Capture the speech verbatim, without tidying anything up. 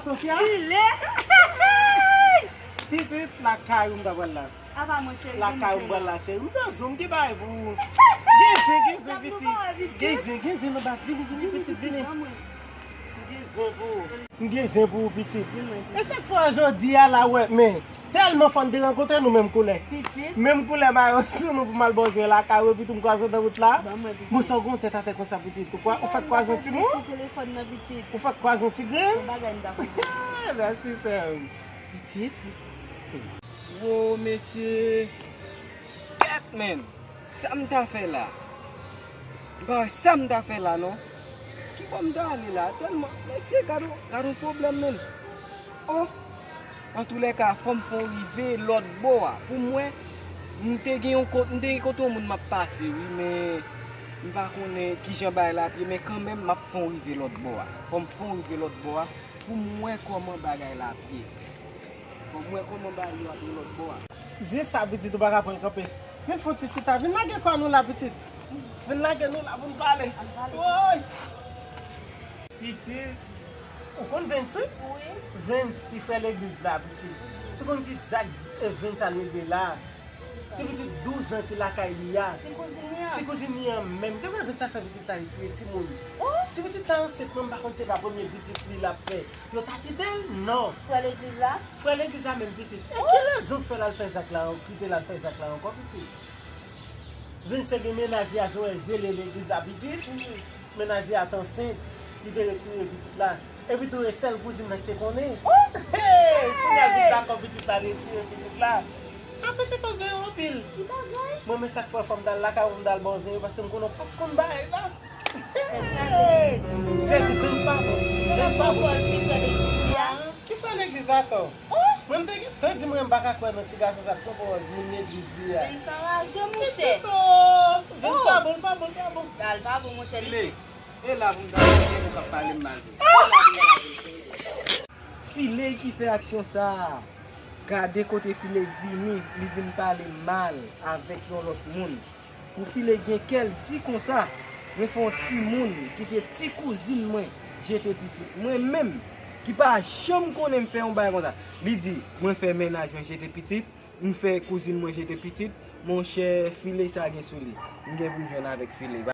Sofia? File. Pitit, lakay ou m ta pral la. Apa, mon cheri, lakay ou m pral la, cheri. M bezwen, m gen bagay pou ou. Gen zen, gen zen, pitit. Gen zen, gen zen nan baz. Vini, vini, pitit, vini. M gen zen pou ou. M gen zen pou ou, pitit. E sa k fè jodi a la, wè, men tèlman fò n te rankontre nou menm koulè. Pitit. Menm koulè mayo sou nou pou m al bò zen lakay ou, epi tou m kwaze w nan wout la. Bon, sa w gen yon tèt atè konsa, pitit. Ou kwa-, ou fèk kwaze yon timoun? Ou fèk kwaze yon ti grenn? Mèsi, sè m. Pitit. Wo, mesye. Kèt, menn. Sa m ta fè la? M pa wè sa m ta fè la, non. Ki bò m ta ale la? Tèlman, mesye, gad on, gad on pwoblèm, menn. Oh! Antoulèka, fò m fè on rive lòt bò a. Pou m wè, m te gen yon kot-, m te gen kote yon moun m ap pase, wi, men m pa konnen kijan bagay la ap ye, men kanmenm, m ap fè on rive lòt bò a. Fò m fè on rive lòt bò a. Pou m wè kòman bagay la ap ye. Fò m wè kòman bagay yo ap ye lòt bò a. Zye sa, pitit, ou pa ka pran kanpe. Vin fè yon ti chita. Vin lage kò nou la, pitit. Vin lage nou la pou n pale. Woy! Pitit, ou konn Vensi? Wi. Vensi frè legliz la, pitit. Si w konn ki zak, eh, Vensi al regle la. Ti pitit douz an ki lakay li a. Ti kouzin li an. Ti kouzin li an menm. Te wè vin sa fè pitit la retire timoun. Oh! Ti pitit la ansent, mwen m pa konn se pa premye pitit li l ap fè. Yo ta kite l? Non. Frè legliz la? Frè legliz la menm pitit. E ki rezon k fè l al fè zak la, kite l al fè zak la ankò pitit? Vin se gen mennaj li a, Joel, zele legliz la pitit. Mhm. Mennaj li a t ansent, li te retire pitit la. Epi tou e sèl kouzin nan ki te konnen. Hey! Kounye a l vin dakò pitit la retire pitit la. A pitit ou zen anpil. Ki bagay? Mwen men sa k fè fò m t al lakay ou m t al ba w zen yo paske m konnen w p ap konn bagay la. Hey! Jezi, vin pa bon. Vin pa bon. Ki fè legliz atò? Mwen m te gentan di mwen m pa ka kwè nan ti gason sa k pran pòz moun legliz li a. Vin sa raje, monchè. Pitit o! Vin sa bon, l pa bon, l pa bon. Al pa bon, monchè. File, e la pou m ta fè ou k ap pale m mal. E la pou m ta fè. File ki fè aksyon sa a. Gade kote File vini, li vin pale mal avèk yon lòt moun. Pou File gen kè l di konsa, mwen fè yon timoun ki se ti kouzin mwen jete pitit. Mwen menm, ki pa janm konnen m fè yon bagay konsa. Li di, mwen fè mennaj mwen jete pitit, m fè kouzin mwen jete pitit. Monchè, File sa gen sou li. M gen pou m jwenn avèk File.